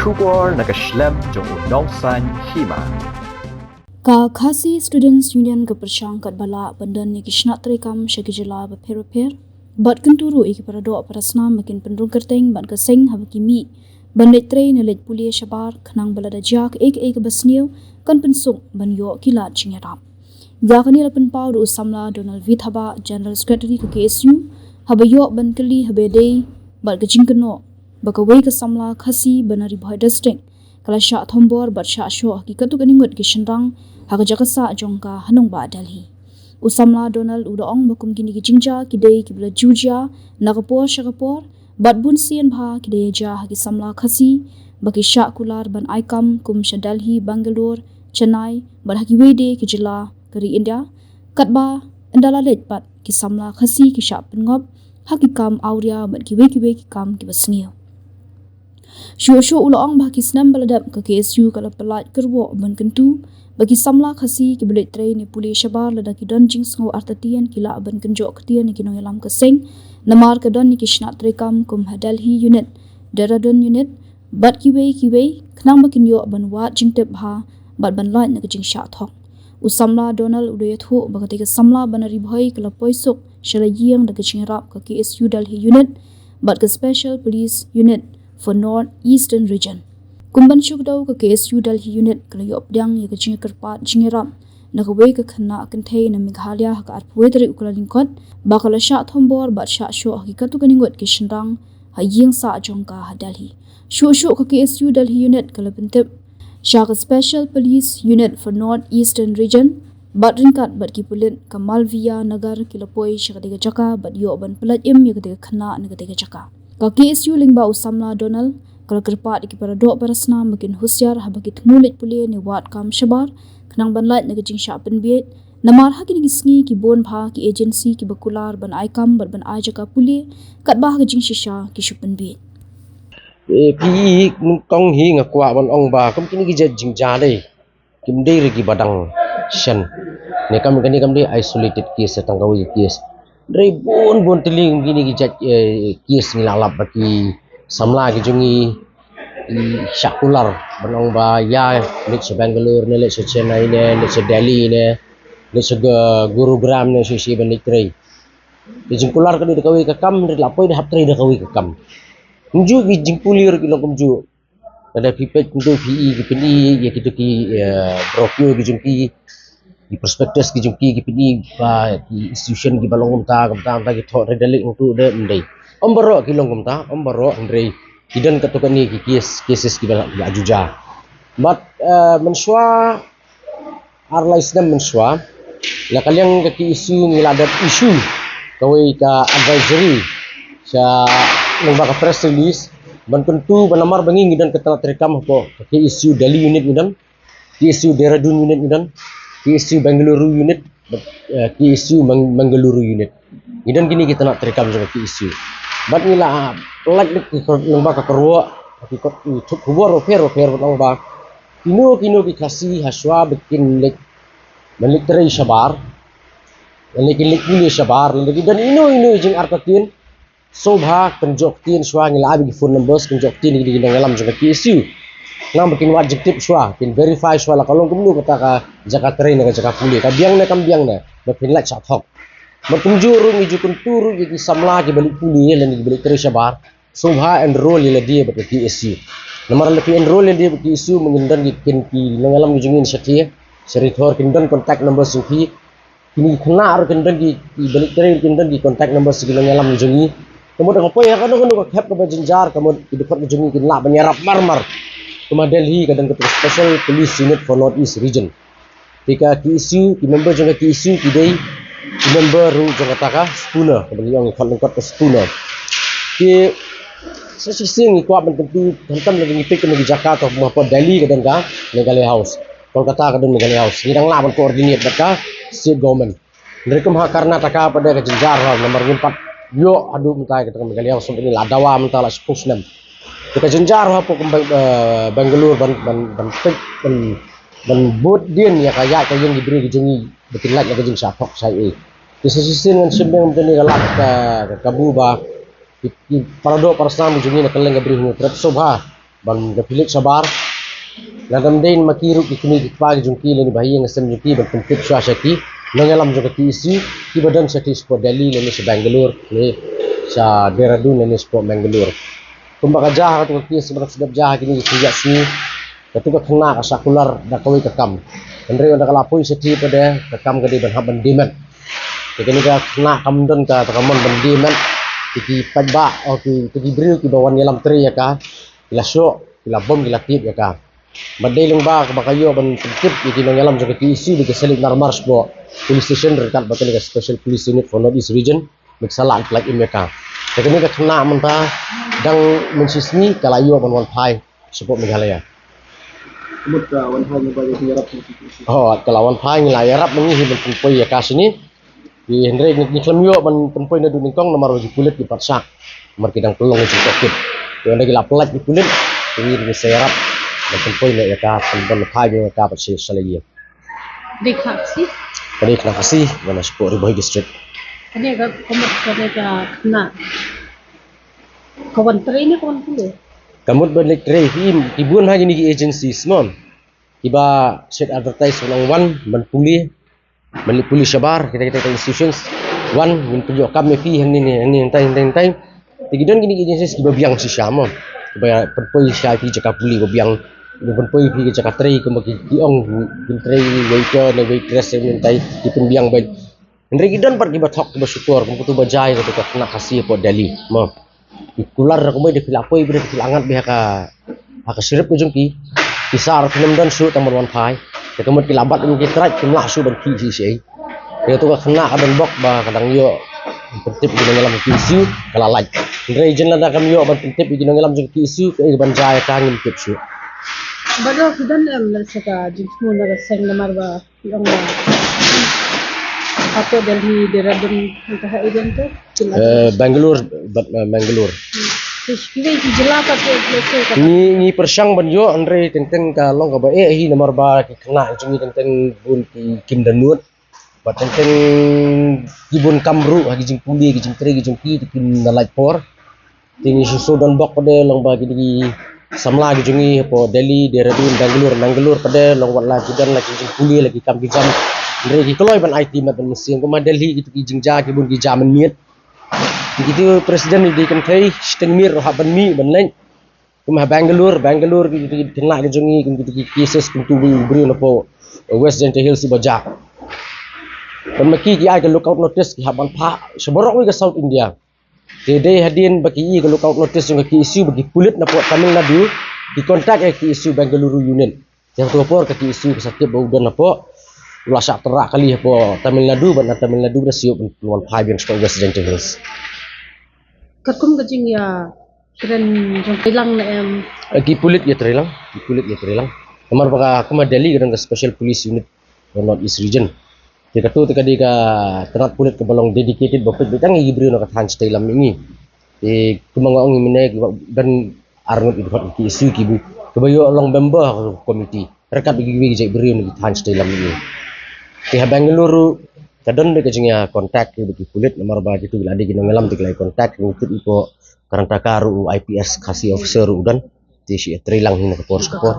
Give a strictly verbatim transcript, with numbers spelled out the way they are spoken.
Khubor na ka shlem jong u Nongsaiñ Hima. Ka Khasi Students Union ka pyrshang katba lah ban don ïa ki shnat treikam sha ki jylla bapher bapher bad kyntu ruh ïa ki paradoh parasnam ba kin pynrung kyrteng bad ka seng haba ki mih ban leit trei ne leit pule shabar, khnang ba lada jia kaei kaei kaba sniew kan pynsuk ban ïoh ki lad jingïarap. Ïa kane la pynpaw da u samla Donald Vithabah, General Secretary ka K S U, haba ïoh ban kylli haba ïadei bad ka jingkynnoh ba kawei ka samla Khasi ba na Ri Bhoi District ka la shah thombor bad shah shoh ha ki katto katne ngut ki shynrang ha ka jaka sah jong ka ha nongbah Delhi. U samla Donald u da ong ba kum kine ki jingjia ki dei kiba la ju jia na ka por sha ka por bad bunsien bha ki dei jia ha ki samla Khasi ba ki shah kular ban ai kam kum sha Delhi, Bangalore, Chennai bad ha kiwei de ki jylla ka ri India. Katba ynda la leit pat ki samla Khasi ki shah pynngop ha ki kam awria bad kiwei kiwei ki kam kiba sniew. Shuh shuh u la ong ba ha ki snem ba la dep ka K S U ka la pyllait kyrwoh ban kyntu ba ki samla Khasi kiba leit trei ne pule shabar, lada ki don jingsngew artatien ki lah ban kynjoh ktien ïa ki nongïalam ka seng, namar ka don ïa ki shnat treikam kum ha Delhi unit, Dehradun unit bad kiwei kiwei, khnang ba kin ïoh ban wad jingtip bha bad ban lait na ka jingshah thok. U samla Donald u da ïathuh ba katei ka samla ba na Ri Bhoi ka la poi suk sha la ïing da ka jingïarap ka K S U Delhi unit bad ka Special Police Unit for North Eastern Region. Kum ban shu kdew, ka K S U Delhi unit ka la ïoh pdiang ïa ka jingkyrpad jingïarap na kawei ka khynnah kynthei na Meghalaya ha ka arphew tarik u Kyllalyngkot ba ka la shah thombor bad shah shoh ha ki katto katne ngut ki shynrang ha ïing sah jong ka ha Delhi. Shuh shuh ka K S U Delhi unit ka la pyntip sha ka Special Police Unit for North Eastern Region bad ryngkat bad ki pulit ka Malviya Nagar ki la poi sha katei ka jaka bad ïoh ban pyllait im ïa katei ka khynnah na katei ka jaka. Ka K S U lyngba u samla Donald ka la kyrpad ïa ki paradoh parasnam ba kin husiar haba ki thmu leit pule ne wad kam shabar, khnang ban lait na ka jingshah pynbieit, namar ha kine ki sngi ki bun bha ki agency kiba kular ban ai kam bad ban ai jaka pule, katba ha ka jingshisha ki shu pynbieit. Eh, phi i nyngkong hi nga kwah ban ong ba kum kine ki jait jingjia dei kim dei re kiba dang shen. Ne kam kane kam dei isolated case, tang kawei ka case. Dei bun bun tylli kum kine ki jait, eh, case ngi la lap ba ki samla ki jong ngi ki shah kular ban ong ba ïa leit sha Bangalore ne leit sha Chennai ne leit sha Delhi ne leit sha Gu-, Gurugram ne sha shi ban leit trei. Ki jingkular ka dei da kawei ka kam, dei la poi da hap trei da kawei ka kam. Kumjuh ki jingpule ruh ki long kumjuh. Lada phi peit kumjuh phi i ki pyni ïa kito ki, eh, brochure ki jong ki, ki prospectus ki jong ki, ki pyni ba ki institution kiba long kumta, kumta, kumta ki thoh re da leh kumta de ym dei. Ym baroh ki long kumta, ym baroh, hynrei ki don katto katne ki case, cases kiba la, la ju jia. Bad, eh, mynshuwa ar lai snem mynshuwa, na ka liang ka K S U ngi la dep issue kawei ka advisory sha, lyngba ka press release ban kyntu ba namar ba ngi ngi don ka tnat treikam hapoh ka K S U Delhi unit ngi don, K S U Dehradun unit ngi don, K S U Bengaluru unit, eh, K S U Mang-, Mangaluru unit. Ngi don kine ki tnat treikam jong ka K S U. Bad ngi la, ah, lait lait ki kor-, lyngba ka kyrwoh, ki kot, ki thup khubor bapher bapher ban ong ba kino kino ki Khasi ha shuwa ba kin leit, ban leit trei shabar, ban leit, kin leit pule shabar, lada ki don ino ino i jingartatien, sngewbha kynjoh ktien shuwa, ngi la ai ki phone numbers, kynjoh ktien ïa ki nongïalam jong ka K S U. Khnang ba kin wad jingtip shuwa, kin verify shuwa la ka long kumno kata ka jaka trei ne ka jaka pule, ka biang ne kam biang ne, ba phin lait shah thok. Bad kumjuh ruh ngi ju kyntu ruh ïa ki samla kiba leit pule lane kiba leit trei shabar, sngewbha enroll ïa lade bad ka K S U. Namar lada phi enroll ïa lade bad ka K S U, ma ngin don ki, kin, ki nongïalam ki jong ngi shathie, sha Ri Thor kin don contact numbers jong phi. Kine ki khynnah ruh kin don ki, kiba leit trei kin don ki contact numbers ki nongïalam jong ngi. Ka mut da ka poi ha kano kano ka khep kaba jynjar, ka mut ki dkhot ki jong ngi kin lah ban ïarap mar mar. Kum ha Delhi ka don ka Special Police Unit for North East Region. Te ka K S U, ki member jong ka K S U ki dei ki member ruh jong kata ka SPUNA, kaba ngi ong lyngkot lyngkot ka SPUNA. Te sa shisien ngi kwah ban kyntu, khamtam lada ngi peit kane ka jaka, to hapoh Delhi ka don ka Meghalaya House, Kolkata ka don Meghalaya House. Ngi dang lah ban coordinate bad ka state government. Hynrei kum ha Karnataka pat de ka jynjar ha, namar ngim pat ïoh haduh mynta ïa kata ka Meghalaya House, ngi la dawa mynta la shiphew snem. Te ka jynjar hapoh kum Bang-, eh, Bangalore ban, ban, ban peit, ban, ban bud dien ïa ka ïaid ka ïeng ki briew ki jong ngi ba kin lait ïa ka jingshah thok shah ei. Te sa shisien ngan shim biang mynta ne ka lad ka, ka kabu ba ki, ki paradoh parasnam ki jong ngi na kylleng ka Bri Hynñiewtrep, sngewbha ban da phi leit shabar. Lada ym dei ma ki ruh ki kmie ki kpa ki jong ki lane ba ha ïing ha sem jong ki ban pyntip shuwa sha ki nongïalam jong ka K S U kiba don shatei shapoh Delhi lane sha Bangalore lane sha Dehradun lane shapoh Mangalore. Kumba ka jia ha katu ka case ba ka sdep jia ha kine ki khyndiat sngi, katu ka khynnah ka shah kular da kawei ka kam. Hynrei ynda ka la poi shatei pat de ka kam ka dei ban hap ban die met. Te kane ka khynnah kam don kata ka mon ban die met. Te ki paidbah, o ki, te ki briew kiba wan ïalam trei ïa ka, ki la shoh, ki la bom, ki la tip ïa ka. Bad dei lyngba kaba ka ïoh ban pyntip ïa ki nongïalam jong ka K S U ba ki sa leit marmar shapoh police station ryngkat bad kane ka Special Police Unit for North East Region ba ki sa lah pyllait im ïa ka. Te kane ka khynnah mynta dang mynshisngi ka la ïoh ban wan phai shapoh Meghalaya. Ka mut ka wan phai ngi ba ïa ki ïarap. Oh, ka la wan phai ngi la ïarap ma ngi hi ban pynpoi ïa ka shane. Ki hynrei ngi, ngi khlem ïoh ban pynpoi naduh nyngkong namar ba ki pulit ki pat shah. Namar ki dang pynlong jingkohkit. Te ynda ki la pyllait ki pulit, te ngi ruh ngi sa ïarap ban pynpoi noh ïa ka, ban phai ïa ka pat sha, sha la ïing. Dei khynnah Khasi? Ka dei khynnah Khasi, ba na shapoh Ri Bhoi District. Kane ka, ka mut kane ka khynnah ka wan trei ne ka wan pule? Ka mut ban leit trei, ki, ki bun ha kine ki agencies mo. Kiba shet advertise ban ong wan ban pule, ban leit pule shabar, kita, kita, kita institutions, wan, ngin pynïoh kam ïa phi, hangne, hangne, hangtai, hangtai, hangtai. Te ki don kine ki agencies kiba biang shisha mo. Kiba pynpoi shisha ïa phi jaka pule ba biang, kiba pynpoi ïa phi jaka trei, kumba ki, ki ong, kin trei waiter ne waitress ne hangtai, ki pynbiang bad. Hynrei ki don pat kiba thok kiba shukor, kum katu ba jia ïa katu ka khynnah Khasi hapoh Delhi mo. Ki kular da kumba da ki la poi bad da ki la ngat bad ha ka, ha ka shrip ka jong ki. Ki sah ruh kim don shuh tang ban wan phai. Te ka mut ki la bat ïa ki trai kim lah shuh ban khih shisha. Te katu ka khynnah ka don bok ba ka dang ïoh pyntip ïa ki nongïalam jong ka K S U ka la lait. Hynrei jin lada kam ïoh ban pyntip ïa ki nongïalam jong ka K S U kaei kaban jia ïa ka ngim tip shuh. Bad ki don em lehse ka jingsngew na ka seng namar ba ki ong ba hapoh Delhi, Dehradun, hangta ha area te ki la. Eh, Bangalore, bad, eh, Mangalore. Hmm. Te kiwei ki jylla pat ki lehse ka. Ngi, ngi pyrshang ban ïoh hynrei teng teng ka long kaba eh hi namar ba ki khynnah jong ngi teng teng bun ki kim da nud. Bad teng teng ki bun kam ruh ha ki jingpule, ki jingtrei ki jong ki te kim da lait por. Te ngi shu shu don bok pat de long ba kine ki samla ki jong ngi hapoh Delhi, Dehradun, Bangalore, Mangalore pat de long wat la ki don la ki jingpule la ki kam ki jam. Hynrei ki kloi ban aiti mat ban mynsiem, kum ha Delhi kito ki jingjia ki bun ki jia mynmiet. Kito president ki dei kynthei, shiteng miet ruh hap ban mih ban leit. Kum ha Bangalore, Bangalore kito ki khynnah ki jong ngi, kum kito ki cases kumtu ba u briew napoh West Jaintia Hills uba jia. Ban ma ki ki ai ka lookout notice ki hap ban phah sha baroh kawei ka South India. Te dei hadien ba ki i ka lookout notice jong ka K S U ba ki pulit napoh Tamil Nadu ki contact ïa ka K S U Bengaluru unit. Te ha katu ka por ka K S U ka sa tip ba u don hapoh, u la shah tyrrah kali hapoh Tamil Nadu, bad na Tamil Nadu da shu wan phai biang shapoh West Jaintia Hills. Katkum ka jingïatreilang jong ka lang ne em? Eh, ki pulit ïatreilang, ki pulit ïatreilang. Namar ba ka, kum ha Delhi ka don ka Special Police Unit North East Region. Te katu te ka dei ka tnat pulit kaba long dedicated ba peit beit tang ïa ki briew na ka thaiñ shatei lam mihngi. Te kumba nga ong mynne kiba don arngut ki dkhot ki issue kiba, kiba ïoh long member ha ka committee. Ryngkat bad kiwei ki jait briew na ki thaiñ shatei lam mihngi. Te ha Bengaluru ka don beit ka jingïa contact kiba ki pulit namar ba kitu ki la dei ki nongïalam te ki la contact ki ngi tip ïa ko Karnataka ruh u I P S Khasi officer ruh u don. Te shu ïatreilang hi na ka por sha ka por.